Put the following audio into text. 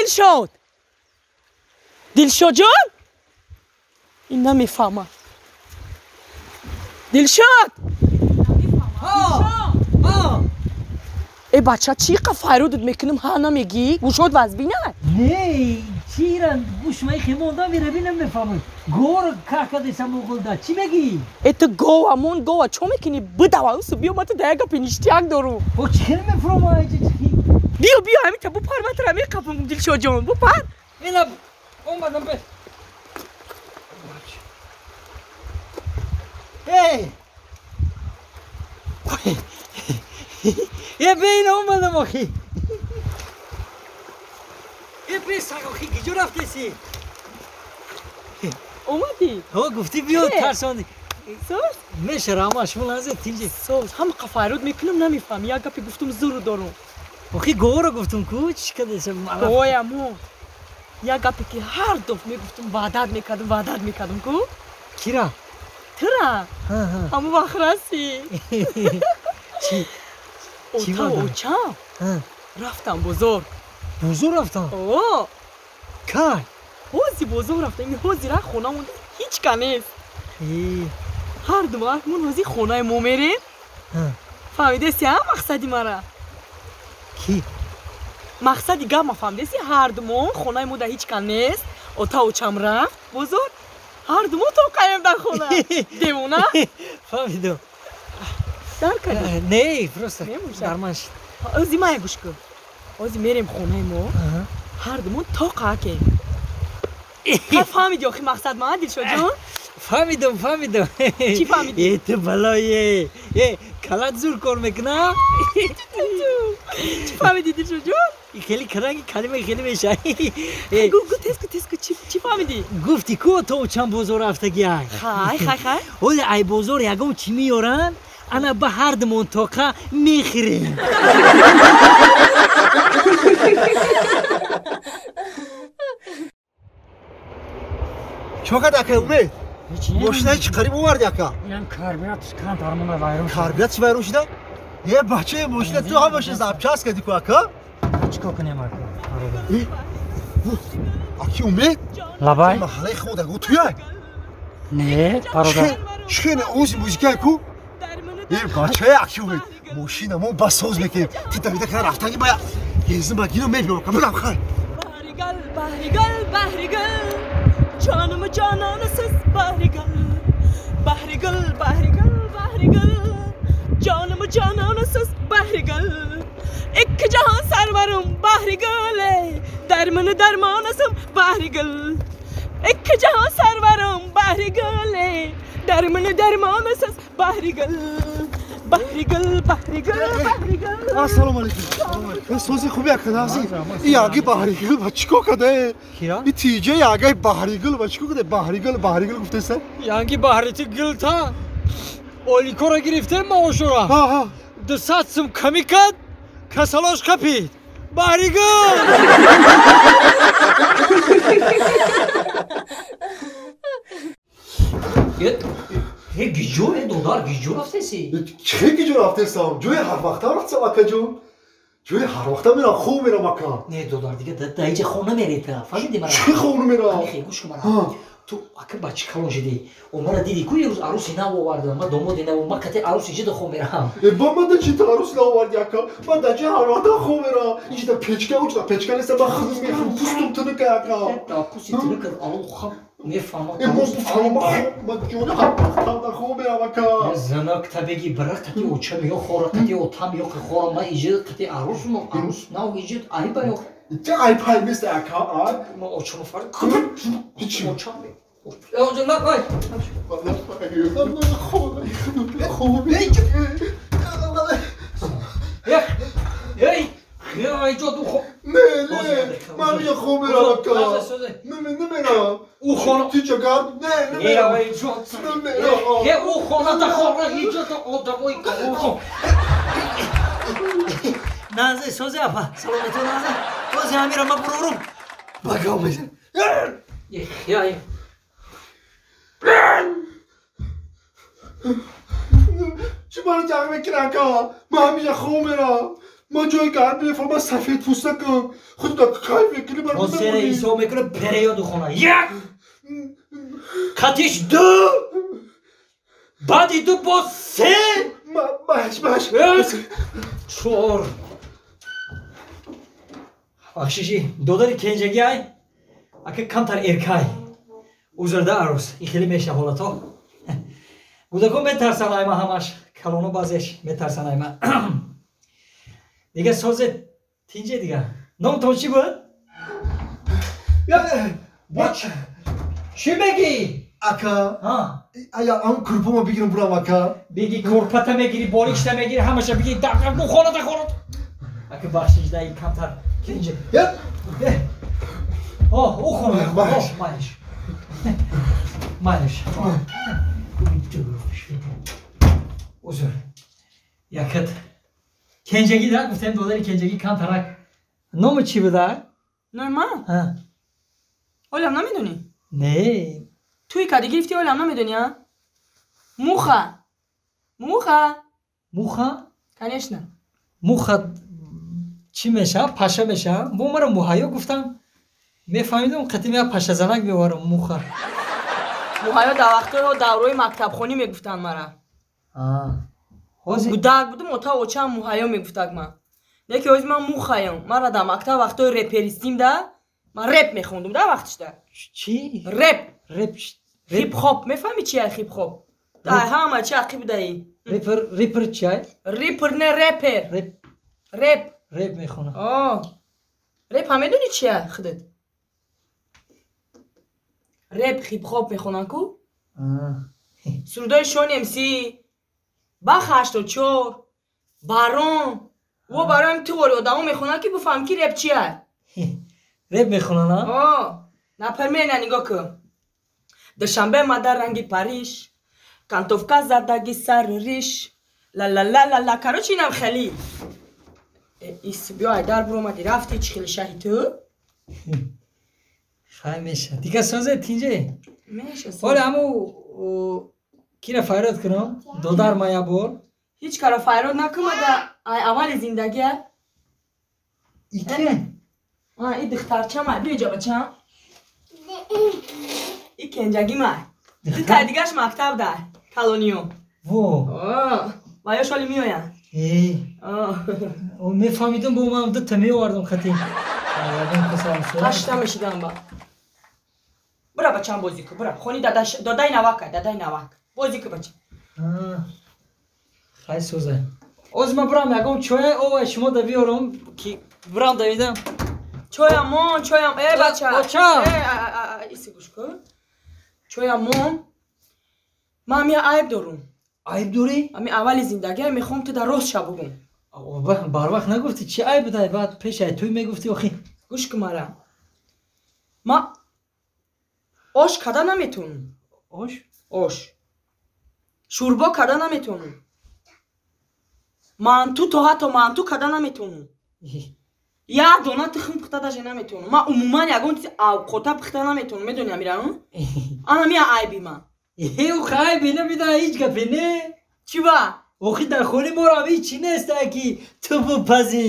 Дилшод! Дилшод ҷон? Ин намефаҳмад. Дилшод! Э бача, чӣ қа файрудат мекунам, ҳа намегӣ? Гӯшот вазбина? Не, чиран гӯшмаи хемонда мерави намефаҳмам. Гор какадесам оғулда, чӣ мегӣ? Э ту гова, мон гова, чо мекунӣ? Бидава, усу биё, ма ту да як гапи ништяк дорум. О, чӣ хел мефуромаа иҷа чӣ? Биё, биё, ҳамита бупар, ма тура меқапам, Дилшод ҷон, бупар. Ина, омадам бе. Эй! Е бе, ина омадам охи. Е бе, саг охи, гиҷо рафтеси? Омадӣ? Ҳо, гуфтӣ биё, тарсондӣ. Соз? Мешара, ама шумо лаҳза тинҷи. Соз, ҳама қа файруд мекунам, намефаҳмӣ. Як гапе гуфтум, зуру дорум. Охи, говоро гуфтум ку, чӣ кадеса? Ой, амо. Як гапе ки ҳар дафъ мегуфтум, ваъдат мекардум, ваъдат мекардум ку? Кира? Тура? Ҳамон вақт расӣ. Чӣ? Ота очам рафтам бозор. Бозор рафтам? О! Кай? Ҳози бозор рафтам. Ин ҳозира хонамон ҳеҷ ка нест. Ҳар ду вақтмон ҳози хонаи мо мерем. Фаҳмидеси, а мақсади мара? Ки? Мақсади гап ма фаҳмидеси, ҳар думон хонаи мо да ҳеҷ ка нест. Ота очам рафт бозор. Ҳар думо тоқаем дар хона. Девона? Фаҳмидам. Дар кардӣ? Не, просто дарман шид. Ози мая гӯш кун. Ози мерем хонаи мо. Ҳар думон тоқаакем. Фаҳмидӣ охи мақсад ма, Дилшод ҷон? Фаҳмидам, фаҳмидам. Чӣ фаҳмидӣ? Э, ту балое. Э, калат зур кор мекуна? Чӣ фаҳмидӣ, Дилшод ҷон? Хеле каранги калима хеле меша. Гу, гу, тез ку, тез ку, чӣ фаҳмидӣ? Гуфтӣ ку то чанд бозор рафтагӣ ай. Хай, хай, хай. Оли ай бозор ягон чӣ меёранд? Ана ба ҳар думон тоқа мехӯрем. Чо кард ака Умед? Мошинаи чӣ қариб оварди ака? Инам карбюратор кан дармона вайрон шуд. Карбюратор вайрон шуда? Е бачаи мошина ту ҳамаша запчаст кардӣ ку ака? Чӣ кор кунем ака? Аки Умед? Лабай? Маҳаллаи худ аго туяй? Не, бародар. Чӣ хеле ози музикае ку? Е бачаи аки Умед, мошина мо ба соз мекунем. Ту давида кана рафтанги бая гензин ба гино мебиём ака. Бирам хай. Баҳригал, баҳригал, баҳригал. Ҷонум ҷононасиз баҳригал. Баҳригал, баҳригал, баҳригал. Ҷонум ҷононасиз баҳригал. Ikki jahon sarvarim bahrigul, darmini darmonasım bahrigul. Ikki jahon sarvarim bahrigul, darmini darmonasiz bahrigul. Bahrigul, bahrigul, bahrigul. Assalomu alaykum. So'zi хуби ака нази. И яги баҳригул ба чӣ кор карда? И тиҷа ягаи баҳригул ба чӣ кор карда? Баҳригул, баҳригул гуфтеса? Янги баҳрити гул та оликора гирифтем маошора. 200 сум камӣ кард, касалош қапид. Баҳригул! Э, гиҷо, э, додар, гиҷо рафтеси? Чӣ гиҷо рафтесам? Ҷои ҳар вақта рафтесам, акаҷон. Ҷои ҳар вақта мерам, хоб мерам, ака. Не, додар, дига да иҷа хоб намеред, фаҳмидӣ мара? Чӣ хоб намерам? Хе, гӯш кун мара. Ту ака бачи калон шидӣ. О, мара дидӣ ку ирӯз аруси нав овардам, ма домоди нав, ма кате аруси ҷида хоб мерам. Э, ба ман да чӣ та аруси нав овардӣ, ака? Ман да ҷои ҳар вақта хоб мерам. Иҷа печка, уҷа печка нест, ман худам мехӯрам, пустум тунука, ака. Да, пусти тунука, алло, хаб мефаҳмам. Э, мо буфаҳмам, ман ҷони ҳар вақта да хоб мерам, ака. Занак табеги бира қати очам ё хора, қати отам ё хора, ма иҷа қати арус, арус нав иҷа айба ё. Чӣ айб нест, ака, а? Ма очам фар. Ҳичи. Очам. Э, онҷо на, вай. Эй, эй, ҷо ду хо. Не, не, ман мия хоб мерам, ака. Не, намерам. У хона. Ту ча гард? Не, намерам. Эй, ҷо. Намерам. Э, у хона да хона, иҷо да одамои хо. Назе, созе апа. Саломатон назе. Ози амира ма бурурум. Багав мезан. Я, я. Чӣ маро ҷанг мекунӣ, ака? Ман ҳамиша хоб мерам. Ман ҷои гарм мефаҳмам, сафед пӯстакам. Худо кайф мекунӣ бар. Ҳозира ҳисоб мекунам, переёду хона. Як! Қатиш ду! Баъди ду боз се! Маш, маш. Чор. Бахшиши, додари кенҷагӣ ай, ака камтар эркай. Узрда арӯс, ин хеле меша ҳолато. Гудакон метарсан айма ҳамаш, калоно баъзеш метарсан айма. Дига созе тинҷе дига. Номтон чӣ буд? Чӣ мегӣ? Ака, ая ам курпома бигирам бурам ака. Биги курпата мегири, боликшта мегири, ҳамаша биги, хонада хонада. Ака бахшиш даи камтар кенҷе. О, ӯ хона. Майлиш. Майлиш. Узр. Якат кенҷагӣ да гуфтем, додари кенҷагӣ камтарак. Номи чӣ буда? Номи ман? Олам намедонӣ? Не. Туи кади гирифти, олам намедонӣ, а? Муха. Муха. Муха? Конечно. Муха чӣ мешавад? Паша мешавад? Бо маро муҳайё гуфтам. Мефаҳмидам, қатъи мея пашазанак меоварам муха. Муҳайё дар вақтҳои давраи мактабхонӣ мегуфтанд мара. Гудак будум, ота очаам муҳайё мегуфтак ман. Не ки ҳозир ман мухаём. Мара дар мактаб вақтҳои реперистим да, ман реп мехондум да вақтишда. Чӣ? Реп. Реп. Хип-хоп. Мефаҳмӣ чи ай хип-хоп? Да ҳама чи ақиб даи. Репер, репер чи ай? Рипер не репер. Реп. Реп. Реп мехонам. О. Реп ҳам медонӣ чи ай худат? Реп хип-хоп мехонанд ку? Сурудои Шон МС, Бах 84, Барон. Во барои ту вори одамо мехонанд ки бифаҳм ки реп чи ай. Реп мехонанд, а? О, например, на нигоҳ кун. Душанбе мада ранги Париж, кантовка задаги сару риш, ла ла ла ла ла. Короче, инам хеле. Ис биё айдар буромади рафти чӣ хеле шаҳи ту? Хай меша. Дига созе тинҷе? Меша. Ҳоле ҳаму кира файрод кунам? Додар ма як бор. Ҳеҷ кара файрод накунада ай аввали зиндагия. Ике? А, и духтарча май, биё иҷа бачам. И кенҷагӣ май. Ду тай дигаш мактаб дай, калониё. Во. Ва ё шоли меоянд. Э. Мефаҳмидам, бо ман дута меовардам хати. Ҳашта мешидам ба. Бура бачам бозӣ кун, бура. Хони дадаи навак ай, дадаи навак. Бозӣ кун бача. Хай сӯза. Оз ман бурам ягон чоя овай шумо да биёрам ки бурам давидам. Чоя мон, чоям, э бача. Бача. Э, иси гӯш кун. Чоя мон. Ман ами айб дорум. Айб дорӣ? Ами аввали зиндагия мехоҳам ту дар рост ша бугум. Барвақт нагуфтӣ чи айб будай, баъд пеш ай туй мегуфтӣ охи. Гӯш кун мара. Ма ош када наметавонам. Ош? Ош. Шӯрбо када наметавонам. Манту то ҳатто манту када наметавонам. Як дона тухм пухта даже наметавонам. Ман умуман ягон чизи авқота пухта наметавонам. Медонӣ амира? Ана мия айби ман. Охи айби набида ҳеҷ гапе не? Чӣ ба? Охи дар хони морам ҳеҷ чӣ нест ки ту бипазӣ.